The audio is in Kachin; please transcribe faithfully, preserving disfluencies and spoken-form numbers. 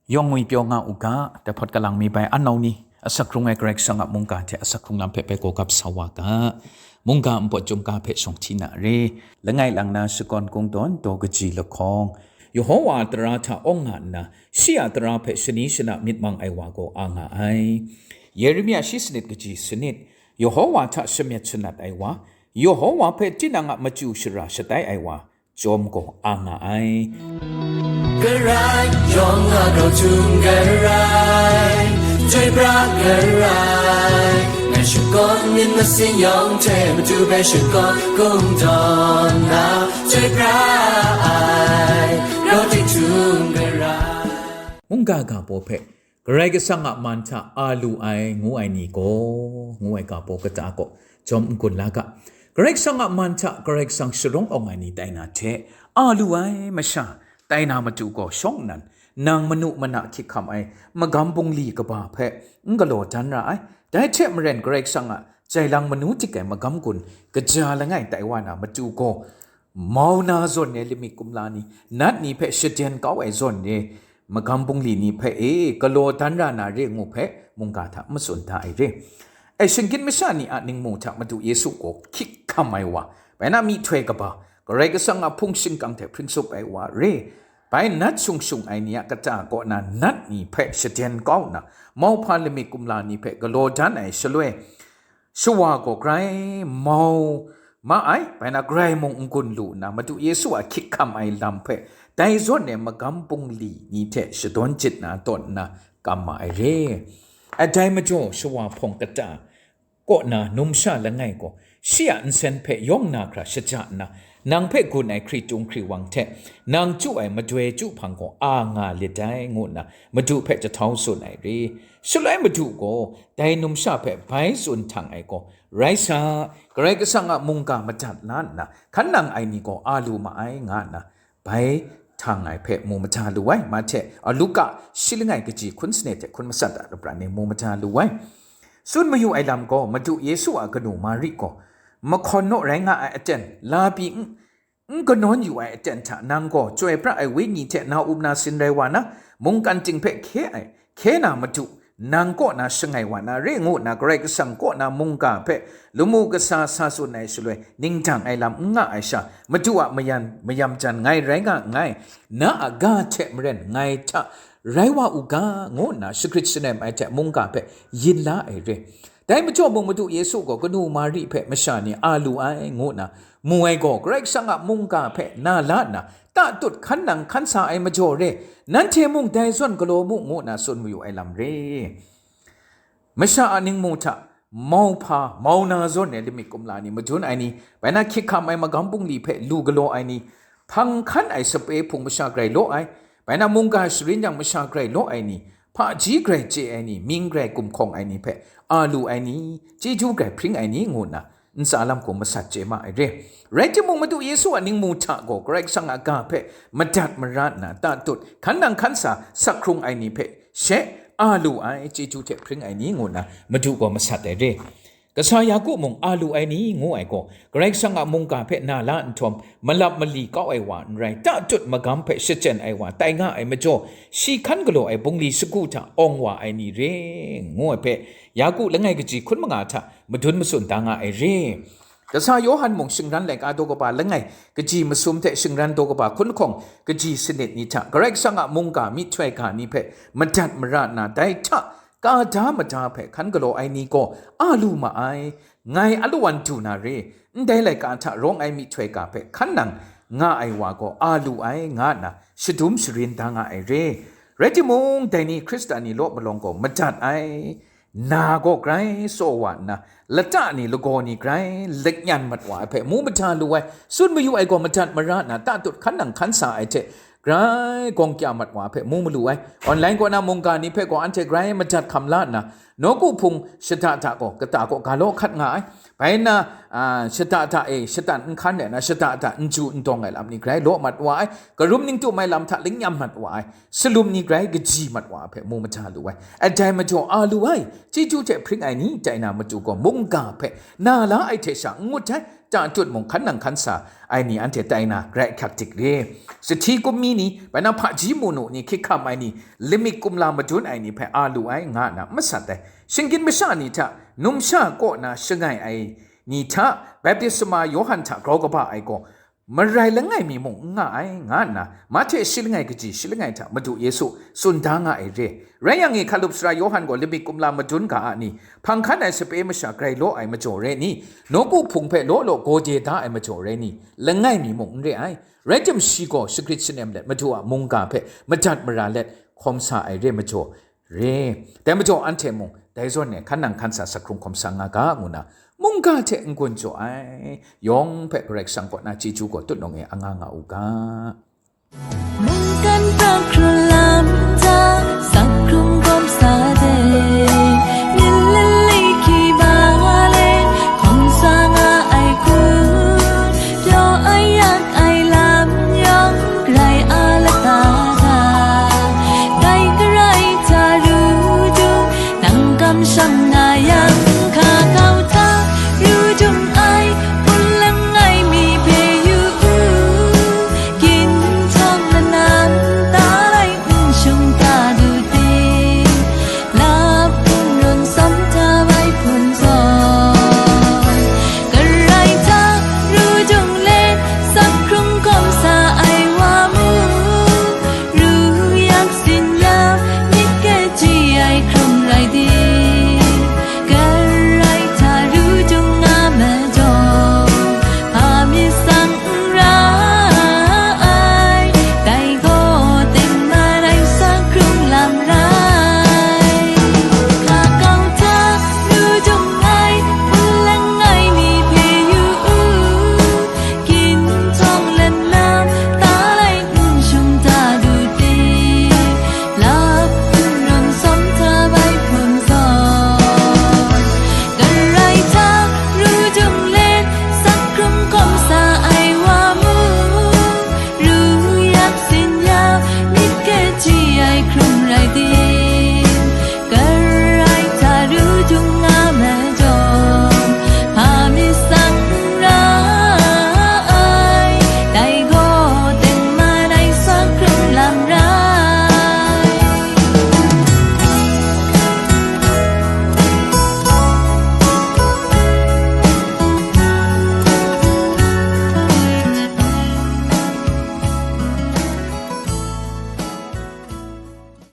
Yawng ngwi pyaw nga u ga, dai hpawt kalang mi bai anau ni, asak hkrung ai Karai Kasang a mungga hte asak hkrung lam hpe bai gawgap sa wa ga, mungga npawt chyum ga hpe shawng hti na re, langai lang na shakawn kungdawn daw kaji lahkawng, Yehowa a tara hta awng nga nna, shi a tara hpe shani shana myit mang ai wa gaw a nga ai. Yeremia shi sanit kaji sanit, Yehowa hta shamyet shanat ai wa, Yehowa hpe tinang a machyu shara shatai ai wa, chyawm gaw a nga ai. Karai yawng a grau htum karai, chyoi pra karai, ngai shakawn myit masin yawng hte matu bai shakawn kungdawn na, chyoi pra ai, grau ting htum karai. Mungga ga baw hpe Karai Kasang a man hta a lu ai, ngu ai ni gaw, ngu ai ga baw kata gaw, jawm n-gun la ga. Karai Kasang a man hta Karai Kasang sharawng awng ai ni tai na hte, a lu ai masha tai na matu gaw shawng nnan, nang manu mana hkyik hkam ai magam bungli kaba hpe n galaw dan ra ai. Dai hte maren Karai Kasang a jailang manu tik ai magam gun kaja langai tai wa na matu gaw, mau na zawn e lamik kumla ni, nat ni hpe shaden kau ai zawn e, magam bungli ni hpe e galaw dan ra na re ngu hpe mungga hta matsun da ai re. Ai shinggyim masha ni a ningmu hta Madu Yesu gaw hkyik hkam ai wa, bai na myihtoi kaba, Karai Kasang a hpung shingkang hte hpring tsup ai wa re. Bai nat shung shung ai ni a kata kaw na nat ni hpe shaden kau nna, mauhpa lamik kumla ni hpe galaw dan ai shaloi, shawa gaw grai mau ma ai, bai na grai mung n-gun lu nna, Madu Yesu a hkyik hkam ai lam hpe dai zawn e magam bungli ni hte shadawn jit na tawn nna kam ma ai re. A dai majaw shawa hpawng kata kaw na numsha langai gaw, shi a nsen hpe yawng na hkra shaja nna, nang hpe gun ai hkritung hkriwang hte nang chyu ai madoi chyu hpang gaw a nga lit dai, ngu nna Madu hpe jahtau tsun ai re. Shaloi Madu gaw dai numsha hpe bai tsun htang ai gaw, Rai sa, Karai Kasang a mungga madat la nna, hkan nang ai ni gaw a lu ma ai, nga nna bai htang ai hpe mu maja lu ai. Mahte, a, Luka shi langai kaji hkun sanit hte hkun masat a lapran e mu maja lu ai. Tsun mayu ai lam gaw, Madu Yesu a kanu Mari gaw mahkawn naw rai nga ai aten, la pyi n, n kanawn yu ai aten hta nang gaw chyoi pra ai Wenyi hte na up na sin rai wa na, mungkan ting hpe hkye ai, hkye na Madu, nang kaw na shangai wa na re ngu nna Karai Kasang kaw na mungga hpe lamu kasa sa tsun ai shaloi, ningdang ai lam n nga ai sha, Madu a mayan mayam jan ngai rai nga nngai, na a ga hte maren ngai hta rai wa u ga, ngu nna shagrit shanem ai hte mungga hpe yin la ai re. Dai majaw mung Madu Yesu gaw kanu Mari hpe masha ni a lu ai, ngu nna mu ai gaw, Karai Kasang a mungga hpe na la nna, tatut hkan nang hkan sa ai majaw re, nanhte mung dai zawn galaw mu, ngu nna tsun mayu ai lam re. Masha a ningmu hta mauhpa, mau na zawn ai lamik kumla ni, madun ai ni, bai na hkyik hkam ai magam bungli hpe lu galaw ai ni, hpang hkan ai sape hpung masha grai law ai, bai na mungga sharin yang masha grai law ai ni, hpaji grai chye ai ni, mying grai gumhkawng ai ni hpe a lu ai ni, chyeju grai hpring ai ni, ngu nna ntsa lam hku masat chye ma ai re. Rai timung, Madu Yesu a ningmu hta gaw Karai Kasang a ga hpe madat mara nna, tatut hkan nang hkan sa sak hkrung ai ni hpe she a lu ai, chyeju hte hpring ai ni, ngu nna Madu gaw masat ai re. Kasa Yaku mung a lu ai ni, ngu ai gaw, Karai Kasang a mungga hpe na la nhtawm, malap mali kau ai wa n rai, tatut magam hpe shachyen ai wa tai nga ai majaw, shi hkan galaw ai bungli shagu hta awng wa ai ni re, ngu ai hpe, Yaku langai kaji hkun manga hta madun matsun da nga ai re. Kasa Yawhan mung shingran laika daw kaba langai kaji masum hte shingran daw kaba hkun lahkawng kaji sanit ni hta, Karai Kasang a mungga myihtoi ga ni hpe madat mara nna, dai hta ka da mada hpe hkan galaw ai ni gaw a lu ma ai. Ngai a lawan du na re, ndai laika hta rawng ai myihtoi ga hpe hkan nang nga ai wa gaw a lu ai, nga nna shadum sharin da nga ai re. Rai timung, dai ni Hkristan ni law malawng gaw madat ai. Na gaw grai tsaw wa nna, lata ni lagaw ni grai lakyan mat wa ai hpe mu maja lu ai. Tsun mayu ai gaw madat mara nna, tatut hkan nang hkan sa ai hte grai gawng kya mat wa ai hpe mu malu ai. Online kaw na mungga ni hpe gaw anhte grai madat hkam la nna, nawku hpung shada hta gaw kata kaw ga law hkat nga ai. Bai nna, a, shada hta e shatan n hkan ai na, shada hta n ju n dawng ai lam ni grai law mat wa ai. Karum ningtum ai lam hta lingnyam mat wa ai. Salum ni grai kaji mat wa ai hpe mu maja lu ai. Adai majaw a lu ai, chyeju hte hpring ai ni tai na matu gaw mungga hpe na la ai hte sha n ngut ai, masha tut mung hkan nang hkan sa ai ni anhte tai na, grai ahkyak dik re. Sahti kum mi ni, bai na hpaji munu ni, hkye hkam ai ni, lamik kumla madun ai ni hpe a lu ai, nga nna masat ai. Shinggyim masha ni hta, numsha kaw na shangai ai ni hta, baptisma Yawhan hta grau kaba ai gaw, marai langai mi mung n nga ai, nga nna, Mahte shi langai kaji shi langai hta Madu Yesu tsun da nga ai re. Rai yang e, hkalup sara Yawhan gaw lamik kumla madun ga a ni, hpang hkan ai sape masha grai law ai majaw re ni, nawku hpung hpe law law gawde da ai majaw re ni, langai mi mung n re ai. Rai tim, shi gaw shagrit shanem let Madu a mungga hpe madat mara let hkawm sa ai re majaw re. Dai majaw anhte mung dai zawn e hkan nang hkan sa, sak hkrung hkawm sa nga ga, ngu na mungga hte n-gun jaw ai yawng hpe Karai Kasang kaw na chyeju gaw tut nawng e anga nga u ga. Mungkan hkrum lam hta, sak hkrung hkawm sa de, nin lili hkyi ba le, hkawm sa nga ai hku, pyaw ai yak ai lam yawng, rai a lata ga, dai Karai hta ru du, nang kamsham